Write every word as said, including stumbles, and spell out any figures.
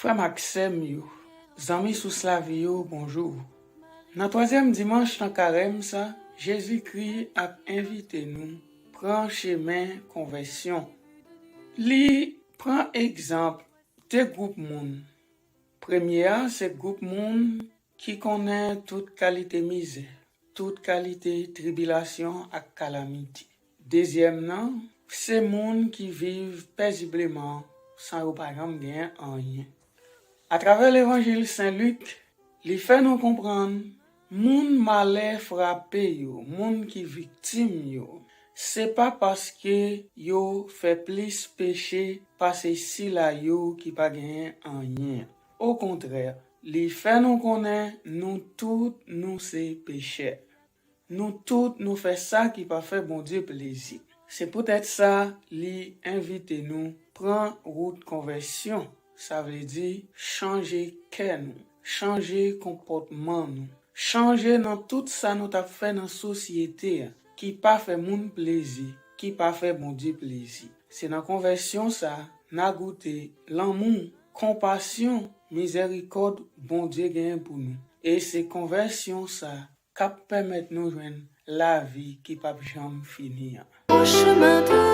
Frè m ak sè m yo, zanmi sous lavi yo, bonjou. Nan twazyèm dimanch nan karèm sa, Jezikri ap envite nou pran chemen konvèsyon. Li pran egzanp de gwoup moun. Premye a se gwoup moun ki konnen tout kalite mizè, tout kalite tribilasyon ak kalamite. Dezyèm nan se moun ki viv pezibleman san yo pa janm genyen anyen. Atravè Levanjil Sen Lik, li fè nou konprann moun malè frape yo, moun ki viktim yo, se pa paske yo fè plis peche pase sila yo ki pa genyen anyen. Okontrè, li fè nou konnen nou tout nou se pechè. Nou tout nou fè sa ki pa fè Bondye plezi. Se poutèt sa li envite nou pran wout konvèsyon, sa vle di chanje kè nou, chanje konpòtman nou, chanje nan tout sa nou t ap fè nan sosyete a ki pa fè moun plezi, ki pa fè Bondye plezi. Se nan konvèsyon sa n a goute lanmou, konpasyon, mizèrikòd Bondye genyen pou nou. E se konvèsyon sa k ap pèmèt nou jwenn lavi ki p ap janm fini an. Au chemin de